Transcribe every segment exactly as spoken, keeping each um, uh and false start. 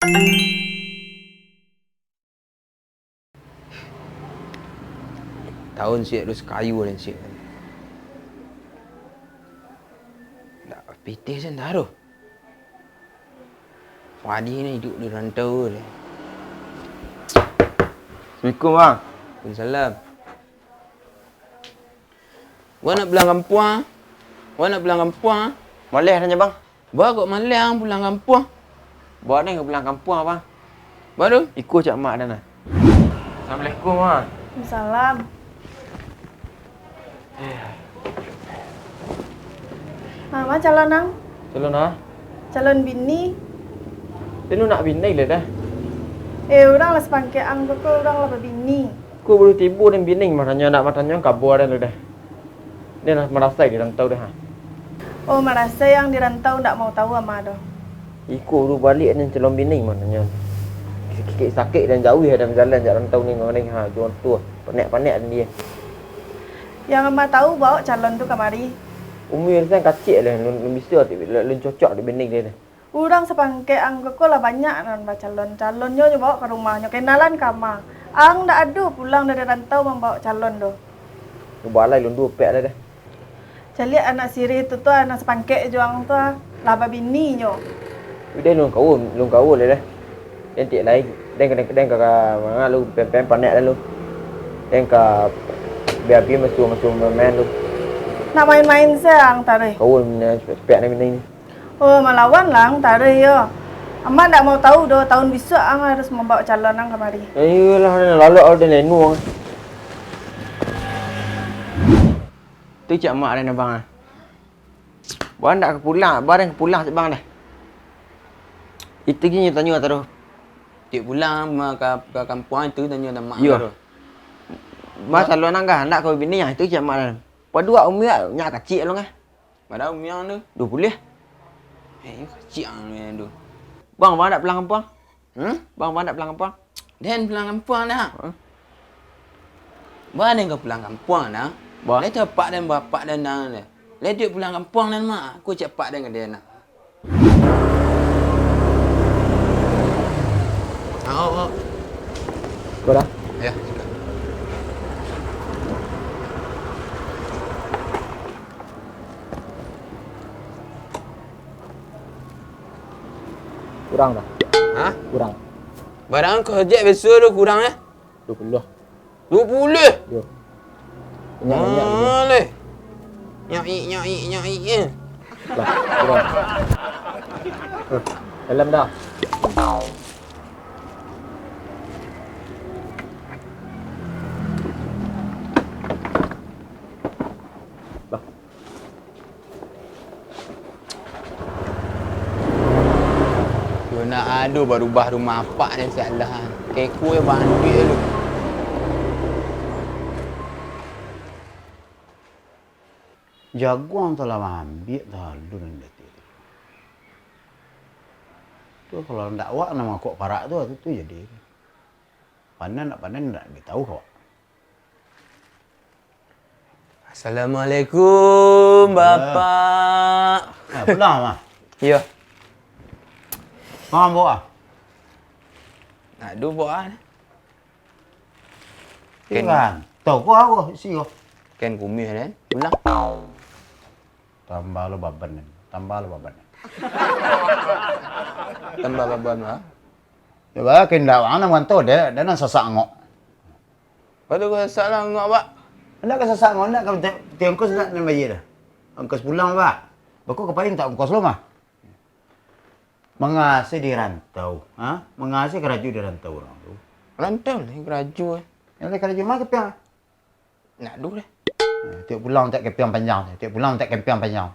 Taun siak tu sakayu den siak. Ndak pitih sen taruh. Padi ni iduik di rantau ni. Assalamualaikum, Bang. Waalaikumsalam. Wak nak pulang kampuang? Wak nak pulang kampuang? Maleh nyo, Bang. Ba kok maleh ang pulang kampuang? Ba den ka pulang kampuang, Bang. Ba tu? Iko cak mak den nah. Assalamualaikum, Bang. Waalaikumsalam. Mama calon ang? Calon a? Calon bini. Den nak bini lai dah. Eh, urang lah sapangkek ang tu ko, urang lah babini. Ko baru tibo den bini, matanyo nak matanyo kaba den tu dah. Den lah marasai di rantau dah, ha. Oh, marasai ang di rantau ndak mau tahu ama doh. Iko baru baliak den calon bini, matanyo. Kikik sakik den jauah den bajalan jak rantau ni, ha, contoh, panek-panek den dia. Yang ama tahu baok calon tu kamari. Umua den kaciak lah, lun, lun bisa, lun cocok di bini dia dah. Urang sapangkek ang ko lah banyak nan bacalon. Calonnyo nyo baok ka rumahnyo, kenalan ka ama. Ang ndak ado pulang dari rantau mambaok calon doh. Balai lun duo pek lah dah. Caliak anak siriah tu, tu anak sapangkek jo ang tu, ah, lah babini nyo. Udah lun kaua, lun kaua lah dah. Den tiok lai, den ka, den ka, ka, manga lu, pen, pen panek lah lu. Den ka, biar-biar masu, masu main lu. Nak main-main se ang taruih. Kaua, sepek nak minai ni. Oh, malawan lah ang taruih yo. Amak ndak mau tahu doh, tahun bisuak ang harus mambaok calon ang kamari. Eh, iyolah, lalok awak den lenu ang. Tu cak mak den abang ah. Bang ndak ka pulang, bang den ka pulang cak bang dah. Itu gini tanyo taruih. Tiok pulang ma ka, ka kampuang itu tanyo dah mak taruih. Iyo. Bang calon ang kah, ndak ka bini ah, itu cak mak den. Paduak umua nyak kaciak lo ngah. Bara umua ang tu? Duo puluah. Eh, kacik ang tu. Bang, bang ndak pulang kampuang? Hmm? Bang, bang ndak pulang kampuang? Den pulang kampuang dah. Huh? Bang, den ka pulang kampuang dah. Bah. Lai tu apak den, bapak den dah. Lai duduak pulang kampuang den mak. Aku cak apak den ka den nak. Au, au. Kau dah? Ya, sudah. Kurang dah. Hah? Kurang. Barang kau ojek biaso tu kurang, eh? Duo puluah. Duo puluah? Yo. Banyak, banyak gitu. Maleh. Nyaik, nyaik, nyaik, eh. Lah, kurang. Eh, dalam dah. Lah. Yo nak ado barubah rumah apak ni, sia lah. Keko yo bantuak lu. Jaguang tu lah maambiak talun nan dati tu. Tu kalau ndak awak nan mangkok parak tu, tu, tu jadi. Panen ndak panen ndak ditahu awak. Assalamualaikum, Bapak. Ah, pulang, Mah. Iyo. Mama bawa? Nak duo bawa. Ken. Ikan. Tahu ko apo isi ko? Ken kumiah den. Pulang. Tambah lo baban ni. Tambah lo baban ni. Tambah baban, ha? Yo, ba, ken ndak, ang nan mantau dek, den nan sasak angok. Pado ka sasak lah angok, Pak. Ndak ka sasak angok, ndak ka ti-, ti ongkos ndak nan bayia dah. Ongkos pulang, Pak. Bako ka Padang tak ongkos lo mah. Manga se di rantau, ha? Manga se karajo di rantau urang tu. Rantau lai karajo, eh. Yang lai karajo mah kepiang. Nak duh deh. Nah, tiok pulang tak kepiang panjang, tiok pulang tak kepiang panjang.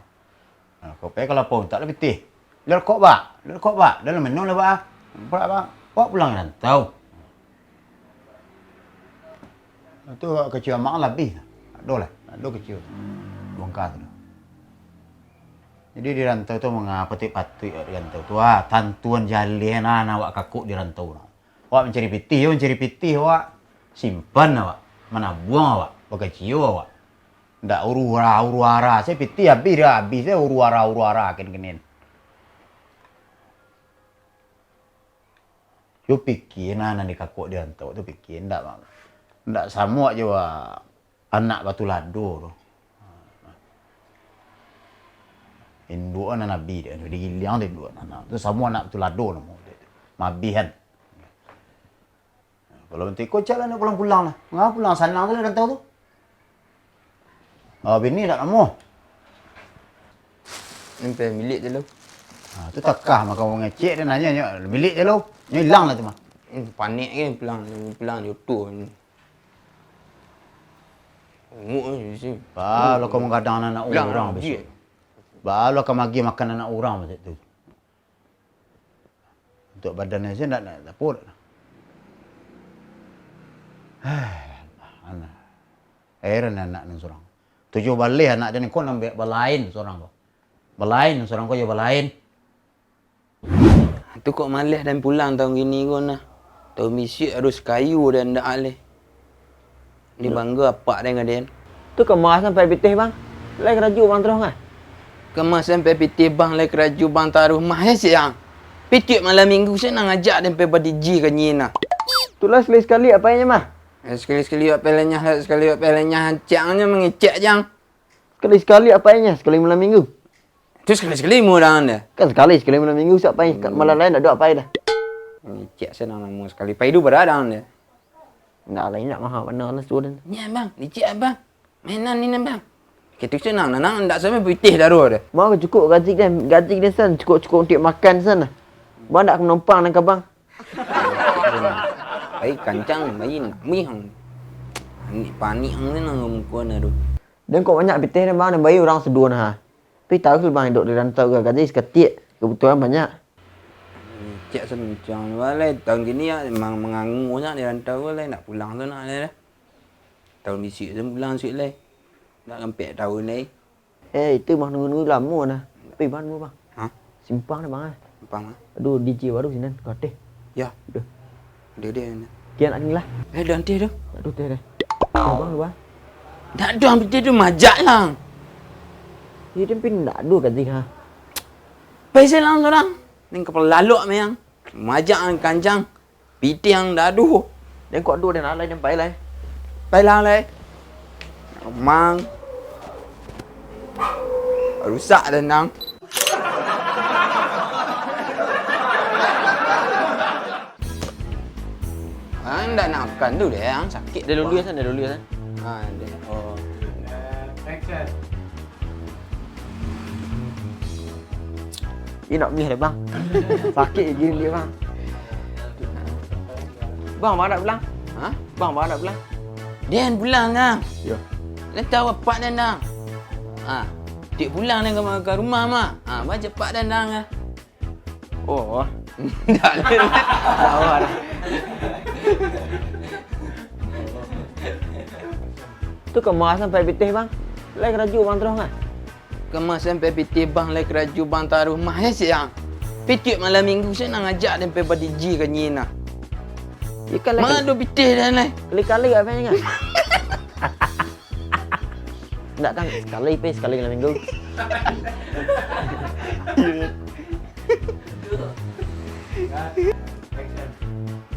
Nah, kau pai kalau pun tak lah pitih. Lah kok, Bak? Lah kok, Bak? Dah lah minum lah, Bak, ah. Pulak, Bak. Awak pulang rantau. Itu kecil amak lah habis. Aduh lah, aduh kecil. Bongkar tu. Jadi di rantau tu manga patuik-patuik awak di rantau tu. Ah, tantuan jaleh nah, nah awak kakuk di rantau nah. Awak mancari pitih, yo mancari pitih awak. Simpan awak. Manabuang awak. Bakacio awak. Ndak uru-ura, uru-ara. Saya pitih habis dah, habis dah uru-ara, uru-ara, ken-kenen. Yo pikia nah, nan di kakok di rantau tu pikia, ndak, ndak samo jo, ah, anak Batu Lado tu. Induak nan abi dia, digiliang tu induak nan, tu samo anak Batu Lado namo dia tu. Mabihan. Kalau bantuak iko, cak lah nak pulang-pulang lah. Manga pulang, sanang tu lah rantau tu. Oh, bini dak namuah. Sampai bilik je lo. Ha, tu takah mako mangecek dia nanyo, nyo bilik je lo. Nyo ilang lah tu mah. Hmm, panik ke pulang, pulang joto. Nguk je sih. Ba, lo kau manggadang anak urang bisuak. Ba, lo kau magih makan anak urang macam tu. Untuak badan se ndak, ndak dapek. Anak. Heran anak nan surang. Tujuah baleh anak den ko nan balain surang ko. Balain surang ko jo balain. Tu kok maleh den pulang taun kini ko nah. Taun bisuak harus kayo den ndak aleh. Ni bangga apak den ka den. Tu kama sampai pitih, Bang. Lai karajo Bang taruih, ngah? Kama sampai pitih, Bang, lai karajo Bang taruih, mah, eh, siang. Pitih malam minggu, se nan ngajak den pai ba-DJ ka nyi nah. Tu lah sakali-sakali apak nyo, mah. Eh, sakali-sakali apak lenyah, lah, sakali apak lenyah, ancak nyo mangecek, jang. Sakali-sakali apak nyo, sakali malam minggu. Tu sakali-sakali murang dah. Kan sakali, sakali malam minggu, sak pai. Kat malam lain dak ado apak dah. Mangecek se nan namo sakali. Pai tu bara dah. Ndak lah, indak maha bana lah tu den. Nyo, Bang, licik, Abang. Mainan ni, Bang. Kitu se nang, nang, ndak sampai pitih daruah deh. Mah cukup gaji den, gaji den san, cukup-cukup untuak makan san lah. Mah ndak manumpang nan ka Bang. Pai kancang, pai nangih. Panik, panik ang ni nang muko na tu. Den kok banyak pitih den, Bang, den bayia urang saduo nah. Tapi tahu lah, Bang, iduik di rantau ko, gaji sakatiak, kabutuhan banyak. Cek sancang balai, taun kini ya, mang-, mangangua nyo di rantau ko lai, ndak pulang tu nak lai. Taun bisuak tu pulang suik lai. Ndak ampek taun lai. Eh, itu mah nunggu-nunggu lamo nah. Tapi Bang, nunggu, Bang. Hah? Simpang dah, Bang, eh. Simpang, ah. Aduh, DJ baru sinan, kateh. Ya. Aduh. Dia, dia, dia. Kian nak ni lah. Eh, dah nanti tu. Aduh, teh, teh. Ya, Bang, Bang. Dak ado, pitih tu majak lah. Iya, tapi ndak ado gaji, ha. Pai se lah surang. Ning kapalo lalok mayang. Majak ang kancang. Pitih ang dak ado. Den kok ado, den alai, den pai lai. Pai lah lai. Mang. Rusak den nang. Ah, ndak nak makan tu deh, ang sakik. Dah lulus kan, dah lulus kan? Ah, dah. Oh. Ih, nak mih deh, Bang. Sakik gigi dia, Bang. Bang, Bang nak pulang? Hah? Bang, Bang nak pulang? Den pulang, Nang. Yo. Den tahu apak den, Nang. Ah, dak pulang den ka, ka rumah mah. Ah, baca apak den, Nang, ah. Oh. Dak, den. Tahu dah. Tu kama sampai pitih, Bang. Lai karajo Bang taruih, ngah? Kama sampai pitih, Bang, lai karajo Bang taruih, mah, eh, siang. Pitih malam minggu, se nan ngajak den pai ba-DJ ka nyi nah. Iyo kan, lai. Mano pitih den lai? Kali-kali apak nyo, ngah? Ndak kan, sakali pai, sakali malam minggu.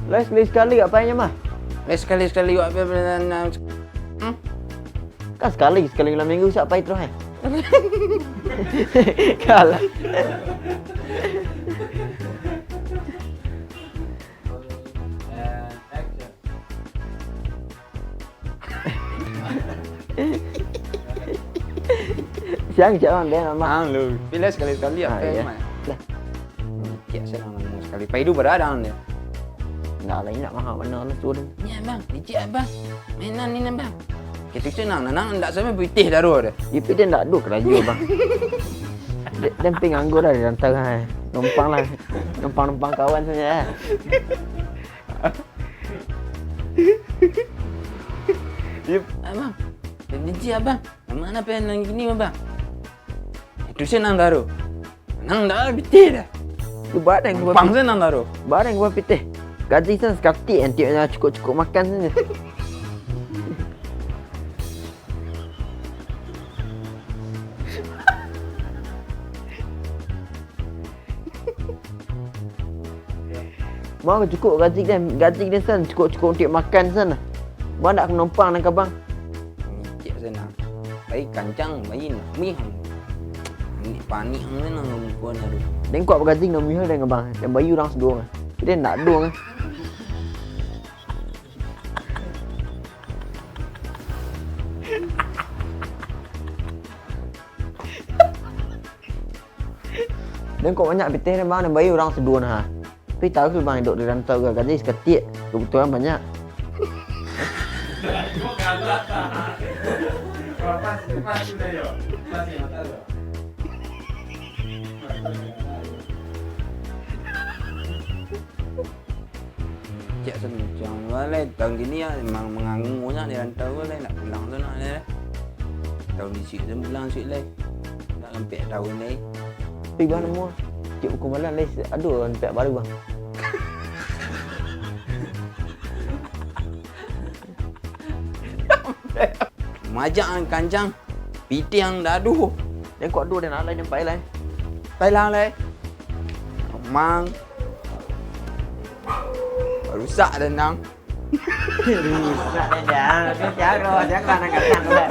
Lai sakali-sakali apak nyo mah. Lai sakali-sakali wak pe-, pe-, hmm? Kan sakali, sakali malam minggu, sak pai taruih, eh. Kalah. Siang cak Bang, den mah. Ah, lu. Pilih sakali-sakali, ah, apak iyo. Mah. Lah. Cek se nang namo sakali. Pai tu bara dah, den. Ndak lah, indak maha bana lah tu, den. Nyo, Bang, licik, Bang. Mainan ni, Bang. Kitu se nang, nang, ndak sampai pitih daruah deh. Iyo, pitih ndak ado karajo, Bang. Den, den pai nganggur lah di rantau, ha. Numpang lah. Numpang-numpang kawan sajo, ha. Yep. Abang, benci abang. Manga pai nan kini, abang? Itu se nan taruih. Nan dah pitih dah. Tu barang gua. Pang se nan taruih. Barang gua pitih. Gaji se sakatiak, nanti cukup-cukup makan sajo. Bang, cukuik gaji den, gaji den san, cukuik-cukuik untuak makan san. Bang ndak manumpang nan ka bang. Cek senang. Pai kancang, pai nak mih. Panik, panik senang muko nya tu. Den kuat bagaji nan mih den, bang. Den bayi urang saduo. Jadi ndak ado. Den kok banyak pitih ni, bang, den bayi urang saduo nah. Tapi tahu tu, bang, hidup di rantau ko, gaji saketek, kebutuhan banyak. Cek sencang lah, lai. Tahun kini ya, memang manganggu nyo di rantau ko, lai. Nak pulang tu nak, lai. Tahun bisuak tu pulang bisuak, lai. Nak sampai tahun, lai. Tapi bang nemu, cek buku malam, lai, ado sampai baru, bang. Majak ang kancang, pitih ang dadu. Den kok ado den alai, den pai lai. Pai lah, lai. Mang. Rusak den nang. Rusak den, jan. Tapi caro, jan lah nan kancang, lai.